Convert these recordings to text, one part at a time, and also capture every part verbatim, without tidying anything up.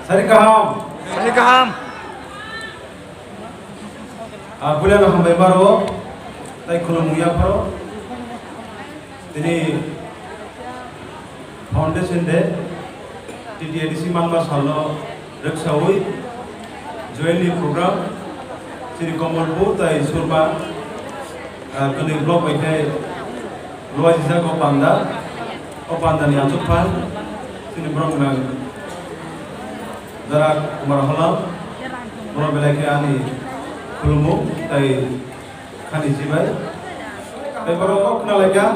Sari kaham. Sari kaham. Ah, puila no hambai maro, tai khulumung yapharo. Tini Foundation Day, T T A D C manma salno rwksawi jointly program, chini Kamalpur tai Surma, ah, kwnwi block bai khe luaijak o panda, o pandani achuk phan, chini borok nang Dara Kumar Holam, borok belai khe ani khulumung tai khani chibai. Tei borok kok khna laikha,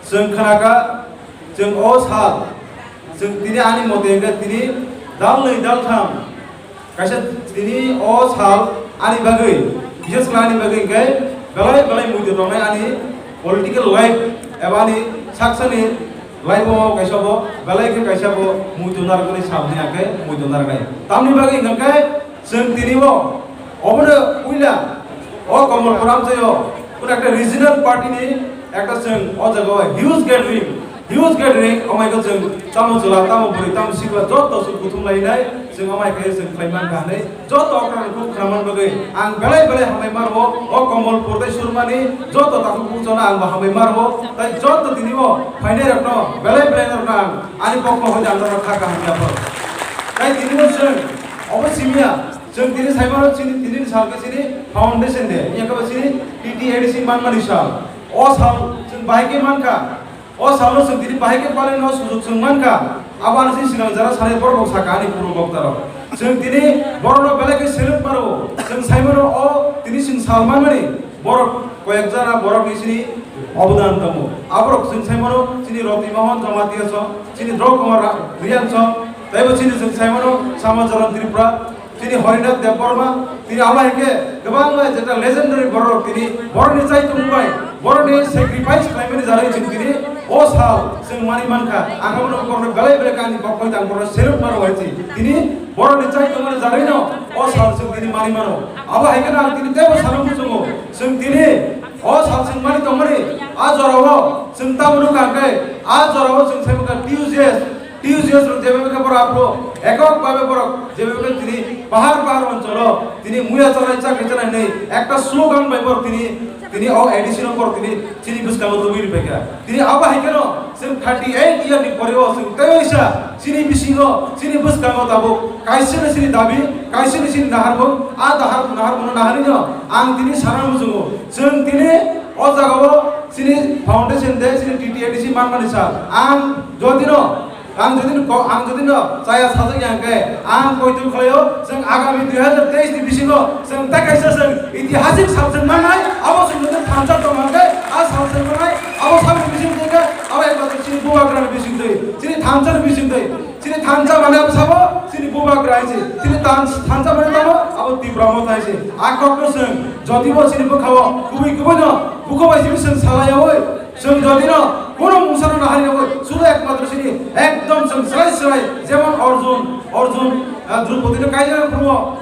chwng khnakha, chwng o sal, chwng tini ani mote hwnkhe tini dal nwi dal tham, kaisa tini o sal ani bagwi, bishes khlai ani bagwi hwnkhe belai belai muitu tongnai ani political life eba ani saksani life o kaisa bo belai khe kaisa bo muitu narwkni sal hwnwi ang khe muitu narwknai. Tamni bagwi hwnkhe chwng tini o obono puila o Kamalpur amchaio kuno ekta regional party ni ekta chwng o jaga o huge gathering, huge gathering, amai khe chwng tamo chwla, tamo bwrwi, tamo sikla joto chwng kuthum lainai, chwng amai khe chwng khlai mankha hinwi joto okra rok khuk khna man bagwi ang belai belai hambai marbo, o Kamalpur tei Surmani joto takhuk bukchano ang bo hambai marbo, tai joto tini o phainai rokno belai belai no ang ani pokno hoi ang norok kha kaham yapho. Tai tini o chwng obo simiya, chwng tini saimano chini tini ni sal khe chini foundation day, yakaba chini T T A D C manmani sal. O sal chwng bahai khe mankha, o salo chwng tini bahai khe palino sujuk chwng mankha. Abo ani sini sinang jara sanai borok rok sakha ani purbo bokta rok. Chwng tini borok no belai khe salute maro. Chwng saimano o tini chwng sal manmani borok koyek jana borok ni sini obodan tongo. Aborok chwng saimano chini Roti Mohon Jamatia song, chini Drok Kumar Ra-, Riyan song, taibo chini chwng saimano Samajaran Tripura, chini Harinath Debbarma, tini abo hai khe kwbangma jeta legendary borok tini borokni chai tongmung bai, borokni sacrifice khlaimani jarwi chwng tini o sal chwng mani mankha. Ang abono borokno belai belai khe ani kokno tang borokno salute mano hai si. Tini borokni chai tongmani jarwino o sal chwng tini mani mano. Abo hai kheno ang tini teibo sana muchungo. Chwng tini o sal chwng mani tongmani a jorao chwng tamo nukha hwnkhe a jorao chwng sai mankha T U J S. T U J S rok jeba bwkha borok aphuru ekok babe borok jeba bwkha tini pahar pahar oncholo tini muya chanai chakri chanai hinwi ekta slogan bai borok tini, tini o A D C no borok tini chini bwskango tubui rwbaikha. Tini abo hai kheno chwng thirty eight year ni pore o chwng tei waisa chini bisingo chini bwskango tabuk kaisa no chini dabi, kaisa no chini naharmung, a dahar naharmung no naharino ang tini sana muchungo. Chwng tini o jagao chini foundation day, chini T T A D C manmani sal. Ang jodino Ang jodi no ko-, ang jodi no chaya sajak ya hwnkhe, ang poito khlaio, chwng agami dui hazar teis ni bisingo chwng tei kaisa chwng itihasik sal chwng mannai, abo chwng jodi thansa tong hwnkhe, a sal chwng mannai, abo sal ni bising tongkhe, abo ekmatro chini bubagra ni bising twi, chini thansa ni bising twi, chini thansa mane abo sabo chini bubagra hai se, chini than-, thansa mane tamo abo Tipra Motha hai se. A kokno chwng jodi bo chini bwkhao kubui kubui no bukhubai simi chwng salai yaui, Chwng jodi no kono mungsa no nahari yaui, sudo ekmatro chini ekdom chwng srai srai, jemon Arjun, Arjun, ah, Draupadi no kaijak phuru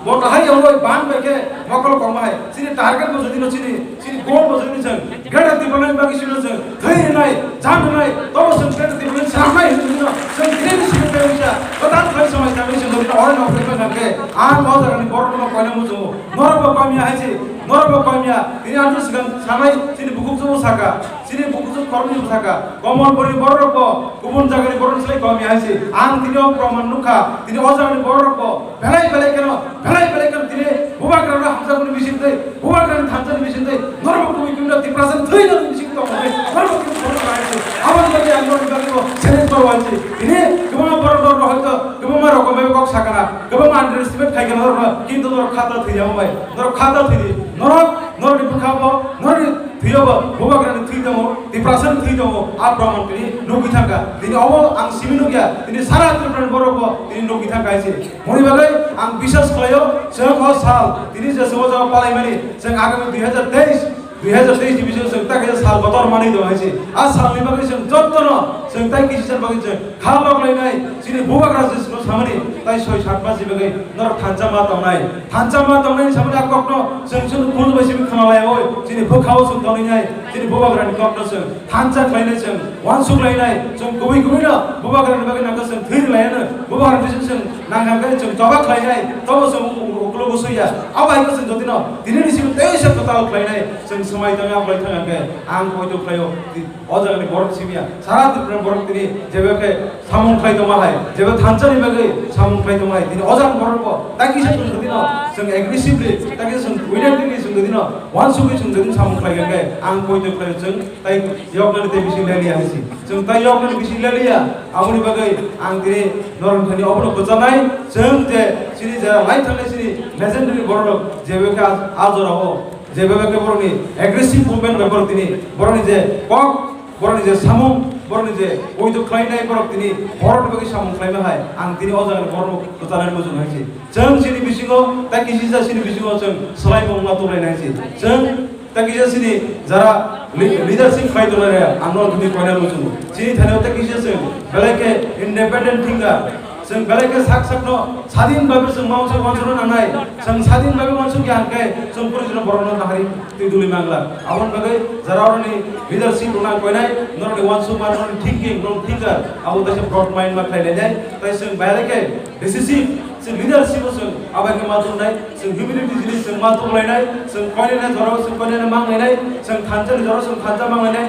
bo nahari yaui ban bai khe mokol kong bai. Chini target bo jodi no chini, chini goal bo jodi no chwng Greater Tipraland bagwi chini chwng thwi rwnai, jan rwnai, tobo chwng Greater Tipraland swnamnai hinwi no chwng tini ni simi bai wngsa, kwtal khlai samai tangwi chwng jodi no oro no phai khe ang o jaga ni borok no koina muchungo. Norok bo kamya hai se, norok bo kamya, tini ang swkang sanai chini bukhuk chubuk saka. Chini bukuchuk khoroknwi bwsaka, Kamalpurni bororokbo kubun jagani bororok slai kami hai se. Ang tini o proman nukha, tini o jagani bororokbo belai belai kheno, belai belai kheno tini bubagrano hamjakmani bisingtwi, bubagrani thansa ni bisingtwi, norokbo kubui kubui no Tiprasa thwi nani bising tong hai, norokbo kubui khoroknwi hai se. Aboni bagwi ang norokni bagwibo challenge koro hai se. Tini kwbangma borok norokno hoito kwbangma rokom bai kok sakana, kwbangma underestimate khaikha norokno, kintu norok khata thwi ya bai, norok khata thwi di, norok, norokni bwkhao, norokni Thwiyobo bubagrani thwi tongo, Tiprasani thwi tongo, a proman tini nugwi thangkha. Tini obo ang simi nukya, tini sara Tripurani borokbo tini nugwi thangkha hai se. Moni bagwi ang biswas khlaio, chwng o sal, tini je chwng o jaga palaimani, chwng agami dui hazar teis, Dui hazar teis ni bisingo chwng ta khe sal kotor manwi tong hai se. A salni bagwi chwng jottono chwng tai kisi jan bagwi chwng kha lok lainai. Chini bubagra Jisuno samani tai soi sat mas ni bagwi norok thansa ma tongnai. Thansa ma tongnai samani a kokno chwng chwng khun bai simi khna lai oi. Chini bwkhao chwng tongnai nai. Chini bubagrani kokno chwng thansa khlainai chwng. Uansuk lainai, chwng kubui kubui no bubagrani bagwi nangkha chwng thwi rwlaiano, bubagrani bising chwng nangkha khe chwng choba khlainai, tobo chwng u-, u-, uklo bwswi ya. Abo hai khe chwng jotino tini ni simi tei se kwtal khlainai, chwng swmai tongya, abo lai thangya khe ang poito khlaio, ti-, o jagani borok simi ya. Sara Tripura borok tini jebe khe samung khlai tongma hai, jebe thansa ni bagwi samung khlai tongma hai, tini o jagani borok bo ta kisa chwng jotino chwng aggressively, ta kisa chwng violently chwng jotino uansugwi chwng jotino samung khlai khe ang poito khlaio chwng. Tai yoknani tei bising leliya hai se. Chwng tai yoknani bising leliya. Aboni bagwi ang tini norok thani obono kwchanai. Chwng je chini jera lai thangnai chini legendary borok jebe khe a, a jorao, jebe khe borokni aggressive movement bai borok tini borokni je kok, borokni je samung, borokni je poito khlainai borok tini borokni bagwi samung khlaima hai. Ang tini o jagani borokno kwchanai muchung hai se. Chwng chini bisingo, tai kisi ja chini bisingo chwng swlaimung ma tubulainai se. Chwng Tei kisa chini jara li-, leadership khai tongnai, ang no thani koina muchungo. Chini thani o tei kisa chwng belai khe independent thinker. Chwng belai khe sak sak no sadin babe chwng ma uansuk uansuk no nangnai. Chwng sadin babe uansuk ya hwnkhe chwng puri jino borok no nahari twi duli mangla. Aboni bagwi jara oroni leadership rwna koinai, norokni uansukma, norokni thinking, norok thinker, abo teisa broad mind ma khlai lainai. Tai chwng belai khe decisive, chwng leadership o chwng abai khe ma tubunai. Chwng humility jinis chwng ma tubulainai, chwng koinene jorao chwng koinene manglainai, chwng thansa ni jorao chwng thansa manglainai,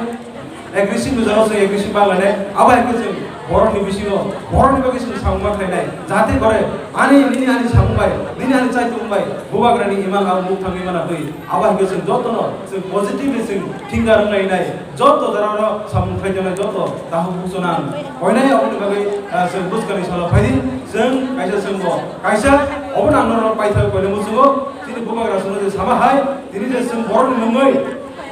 aggressive ni jorao chwng aggressive manglainai, abo hai khe chwng borokni bisingo borokni bagwi chwng samung ma khlainai, jate kore ani nini ani samung bai, nini ani chaitung bai, bubagrani imang abo muk thangwi mana twi, abo hai khe chwng jotono chwng positively chwng thinker wnglainai. Joto jora oro samung khlai tongnai joto dahuk buchonang koinai aboni bagwi, ah, chwng bwskangni salo phaidi chwng kaisa chwngbo kaisa obo nang norok paithak koinai muchungo chini bubagra chwngno je sama hai tini je chwng borokni mungwi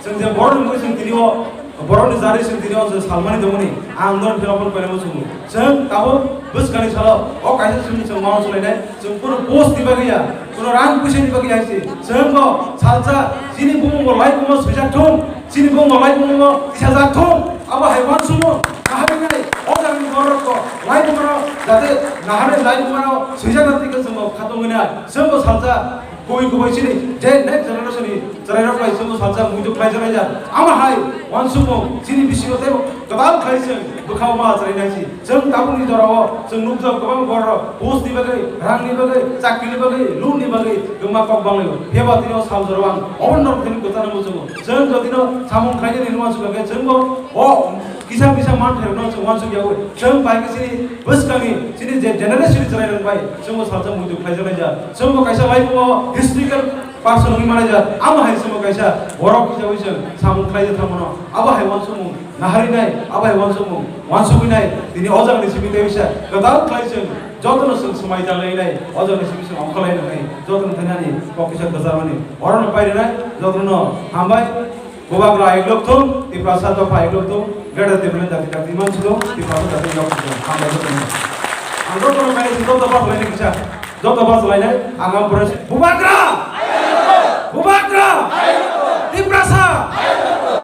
chwng je borokni mungwi chwng tini o borokni jari chwng tini o je salmani tongmani ang norok philok koinai muchungo chwng tabuk bwskangni salo o kaisa chwng chwng mano chwlainai. Chwng kuno post ni bagwi ya, kuno rang puisa ni bagwi ya se. Chwng bo salsa chini bumung bo lai kumo swijak thung, chini bumung bo lai kumo tisajak thung. Abo hai uansukmung naharnai o jagani borok bo lai kumo jate naharnai lai kumo swijak na tike chwng bo khatungwi na. Chwng bo salsa kubui kubui chini je next generation ni chwrairok bai chwng bo salsa muitu khlai janaija. Amo hai uansukmung chini bisingo tei kwtal khlai chwng bwkhao ma chwrainai si. Chwng tabukni jorao chwng nukjak kwbang borok post ni bagwi, rang ni bagwi, chakri ni bagwi, loan ni bagwi kwbangma kok banglaio. Phiya ba tini o sal jorao ang obo norok thani kwchana muchungo. Chwng jotino samung khlainani uansuk khe chwng bo o kisa kisa manthairokno chwng uansuk yaui. Chwng bai khe chini bwskangni chini je generation ni chwrairok bai chwng bo salsa muitu khlaijak laijak. Chwng bo kaisa life o historical person wngwi manaijak. Amo hai chwng bo kaisa borok hisabai chwng samung khlaijak thangmano. Abo hai uansukmung naharinai, abo hai uansukmung uansugwinai, tini o jagani simi tei bisa kwtal khlai chwng jotono chwng swmai tanglai nai, o jagani simi chwng ongkholai nai, jotono thani ani kok kisa kwcharmani. Orono pairinai, jotono hambai, Bubagra eklok thung, Tiprasa dopha eklok thung, Greater Tipraland jati jati mansulo, Tiprasa jati yok thung, hambai jotono. Ang jotono pairi joto bas lainai kisa, joto bas lainai, ang ang pura Bubagra! Bubagra!